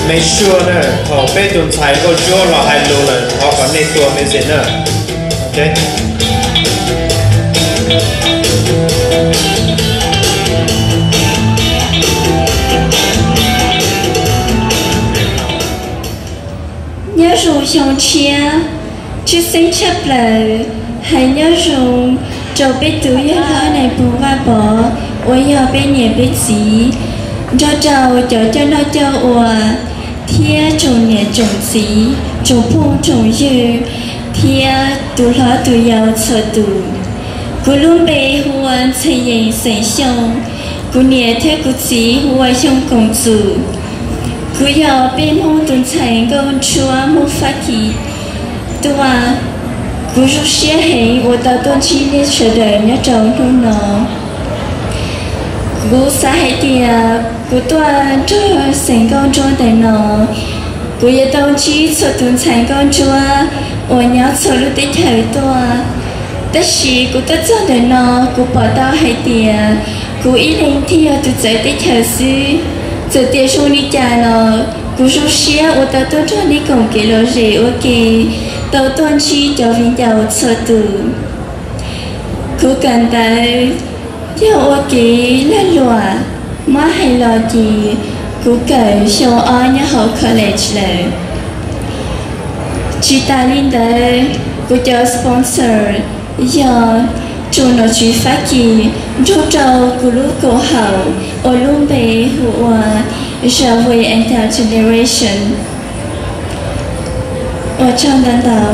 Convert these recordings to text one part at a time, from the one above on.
Make sure na, thaum peb tus ntxhais nkauj ntsuab los hais lus lawm thov kom nej tua music na. Nyob zoo xyoo tshiab, tshwj xeeb tshaj plaws hais nyob zoo rau peb tus yawg hlob Nais Phoo Vaj Pov uas yog peb niam peb txiv, nrog rau cov coj noj coj ua thiab tsoom niam tsoom txiv, tsoom phooj tsoom ywg thiab tus hlob tus yau txhua tus. Kuv lub npe hu ua Ntxhee Yees xeem Xyooj, kuv niam thiab kuv txiv hu ua Xyooj Koom Txum. Kuv yog peb Hmoob tus ntxhais nkauj ntsuab Hmoob Fab Kis tuaj. Kuv zoo siab heev uas tau tuaj ntsib nej sawv daws nyob rau hnub no. Kuv xav hais tias kuv tuaj nrog xeem nkauj ntsuab ntawm no, kuv yuav tau ntsib txhua tus ntxhais nkauj ntsuab uas nyob txhua lub teb chaws tuaj. Tab sis kuv tuaj txog ntawm no, kuv pom tau hais tias kuv ib leeg thiaj yog tus txawv teb chaws xwb. Txawm tias zoo li cas los kuv zoo siab uas tau tuaj nrog nej koom kev lom zem ua ke, tau tuaj ntsib cov viv ncaus txhua tus. Kuv kawm ntawv yog ua kev lag luam, muab hais los ces kuv kawm xyoo ob nyob hauv college lawm. Tsis tas li ntawd, kuv cov sponsor yog tsoom nom tswv Fab Kis nrog rau kuv lub koom haum uas lub npe hu ua Zhao Wei Adult Generation. Ua tsaug ntau ntau.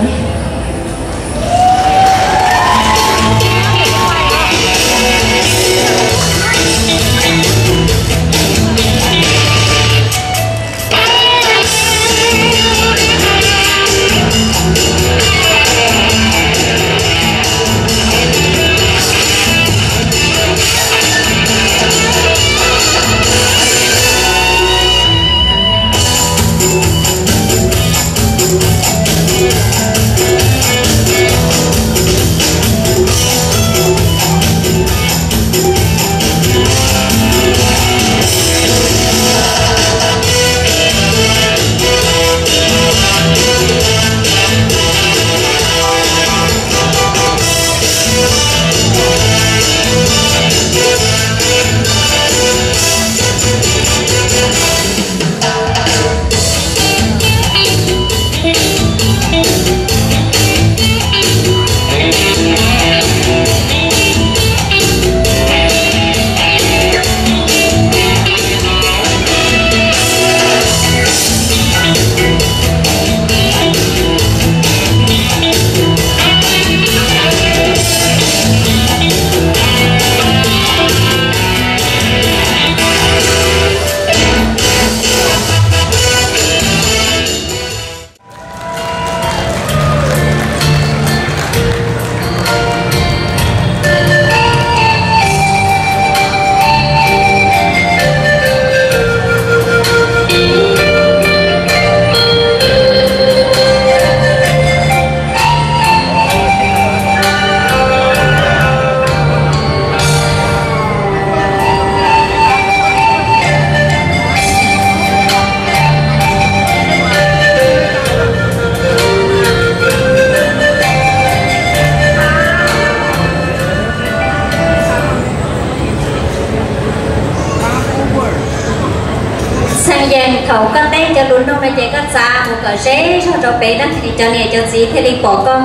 Ntxhee Yees, thaum koj teb cov lus nug no ces koj txav mus kom ze zog rau pem na, cov niam cov txiv thiaj li pom koj.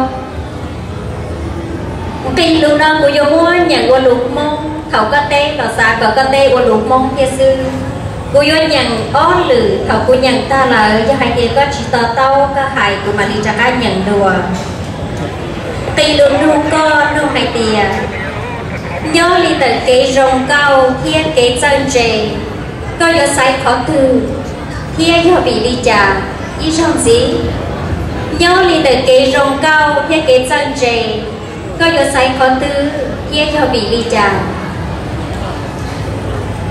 Nqis lus no kuv yuav muab nyeem ua lus Hmoob, thaum koj teb los xav kom koj teb ua lus Hmoob thiab xwb. Kuv yuav nyeem ob lwm, thaum kuv nyeem tag lawm yog hais tias koj tsis to taub koj hais kuv mam li rov qab nyeem dua. Nqis lus nug koj nug hais tias, nyob li ntawm kev zoo nkauj thiab kev txawj ntse, koj yuav xaiv qhov twg thiab yog vim li cas? Ib zaug ntxiv, nyob li ntawm kev zoo nkauj thiab kev txawj ntse, koj yuav xaiv qhov twg thiab yog vim li cas?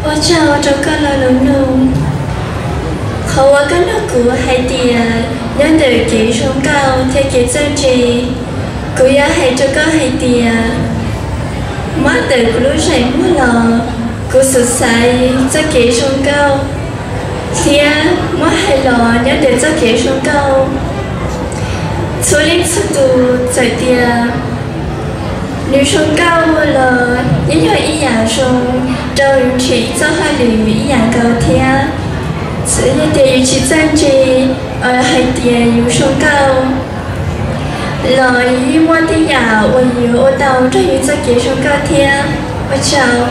Ua tsaug rau koj lo lus nug. Qhov uas koj nug kuv hais tias nyob ntawm kev zoo nkauj thiab kev txawj ntse, kuv yuav hais rau koj hais tias, muab ntawm kuv lub zeem muag los, kuv xav xaiv txoj kev zoo nkauj. Thiab muab hais los nyob ntawm txoj kev zoo nkauj, txhua leej txhua tus txawm tias nws zoo nkauj los yeej yog ib yam zoo rau yus nrhiav ib txoj hauj lwm ib yam nkaus thiab. Txawm yog tias yus tsis txawj ntse hais tias yus zoo nkauj los yeej muaj tej yam uas yuav ua tau nrog yus txoj kev zoo nkauj thiab. Ua tsaug.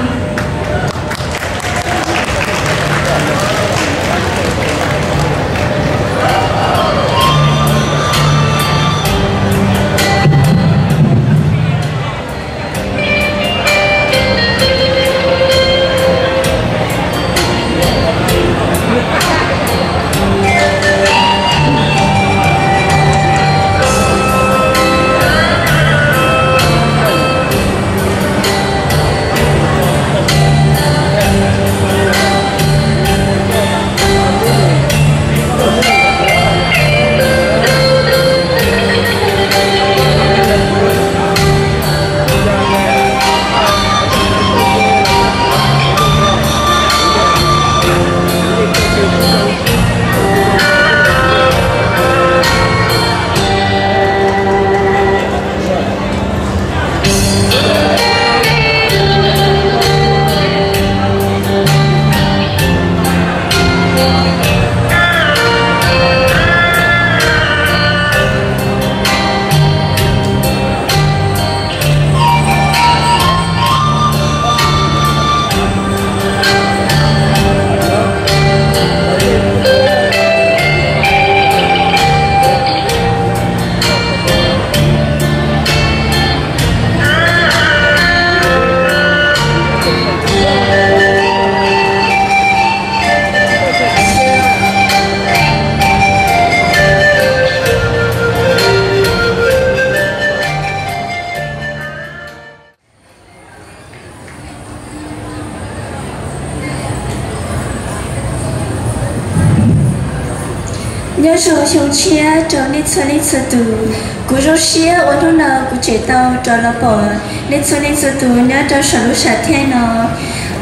Nyob zoo xyoo tshiab rau nej txhua leej txhua tus. Kuv zoo siab uas hnub no kuv tseem tau rov los pom nej txhua leej txhua tus nyob rau saum lub sam thiaj no.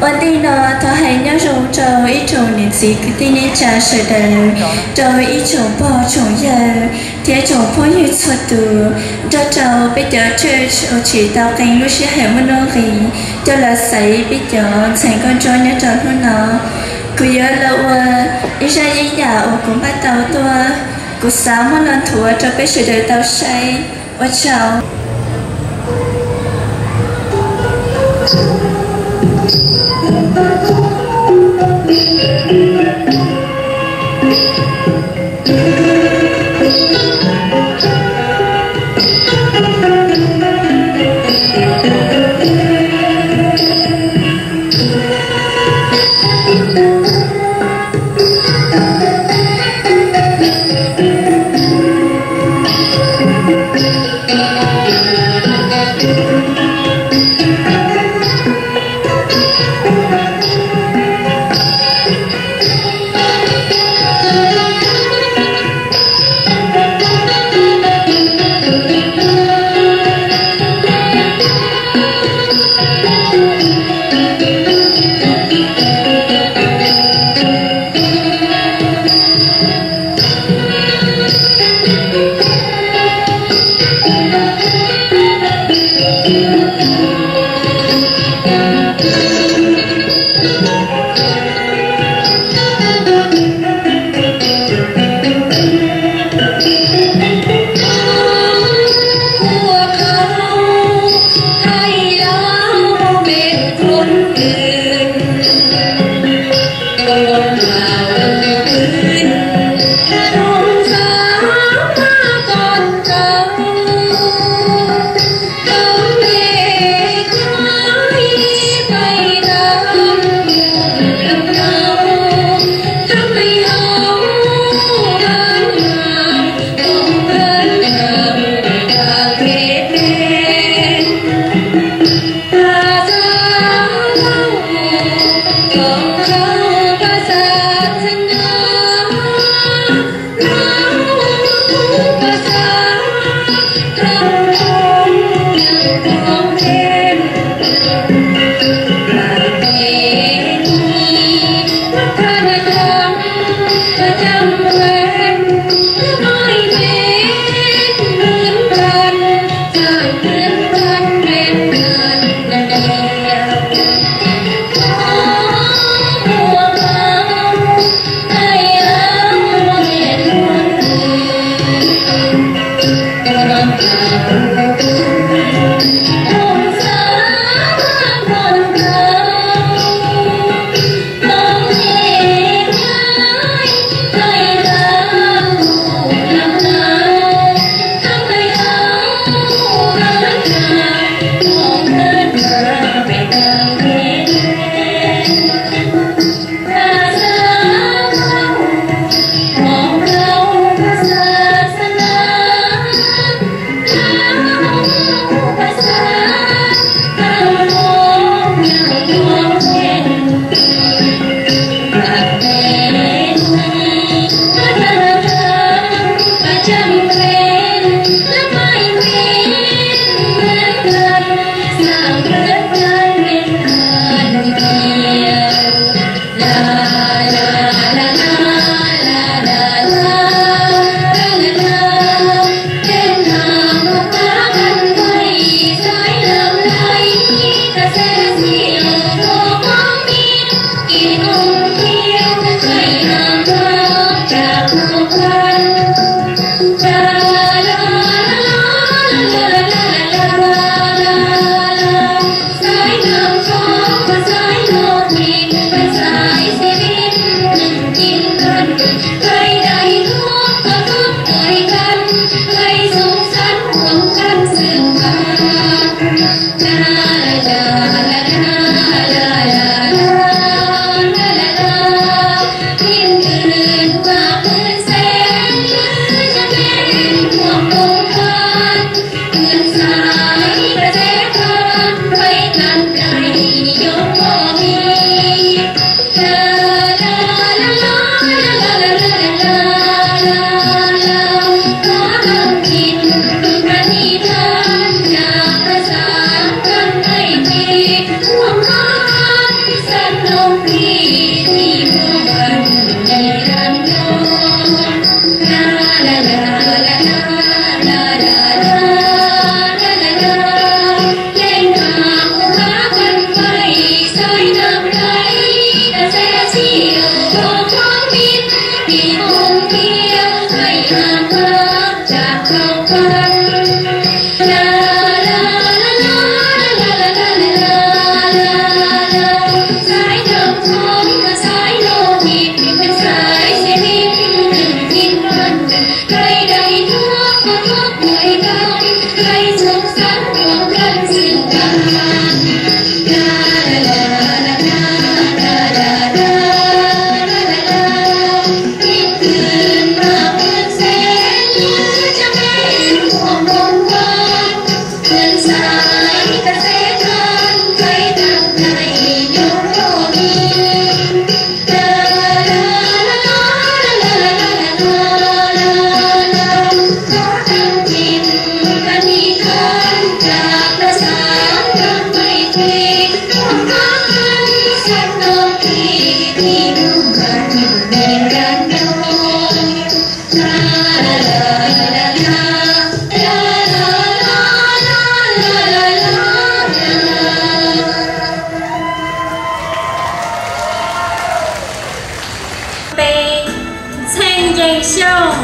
Ua ntej no thov hais nyob zoo rau ib tsoom niam txiv kwv tij neej tsa sawv daws, rau ib tsoom pog tsoom yawg thiab tsoom phooj ywg txhua tus, nrog rau peb cov church uas tseem tau qee lub sij hawm muaj nuj nqis coj los xaiv peb cov ntxhais nkauj nraug nyob rau hnub no. Kuv yuav los ua ib zaj yeeb yam uas kuv npaj tau tuaj, kuv xav muab los nthuav rau peb sawv daws tau saib. Ua tsaug. Peb, Ntxhee Yees Xyooj.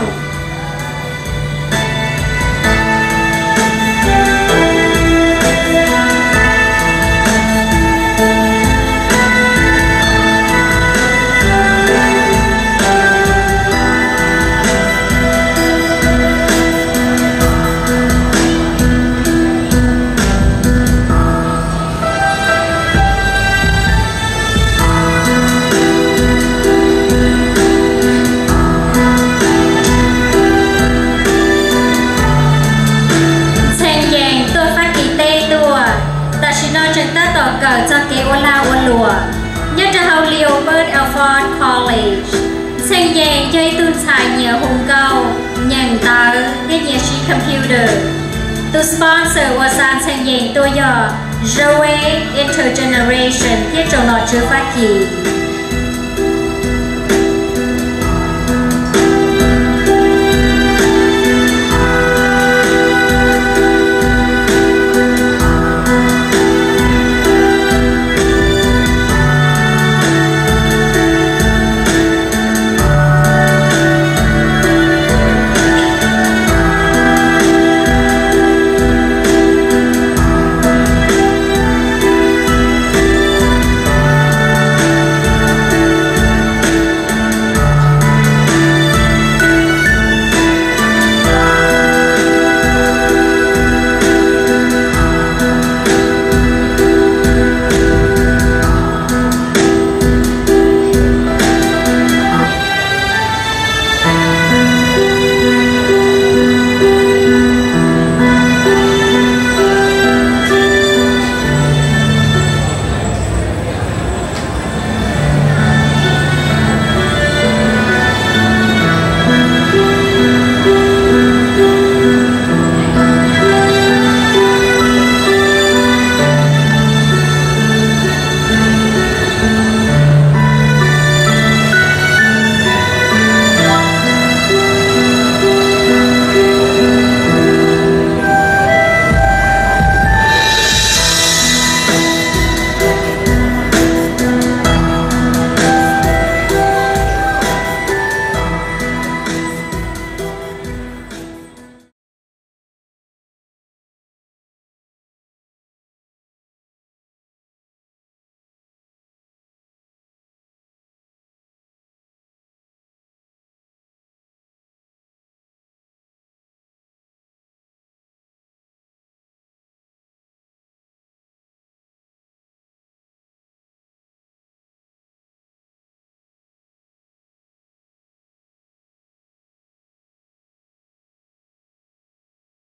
Ntxhee Yees tuaj Fab Kis teb tuaj, tam sim no tseem tab tom kawm txog kev ua lag ua luam nyob rau hauv Leo Burt Alford College. Ntxhee Yees yog ib tug ntxhais nyiam hu nkauj, nyeem ntawv thiab nyiam siv computer. Tus sponsor uas xa Ntxhee Yees tuaj yog Zoe Intergeneration thiab tsoom nom tswv Fab Kis.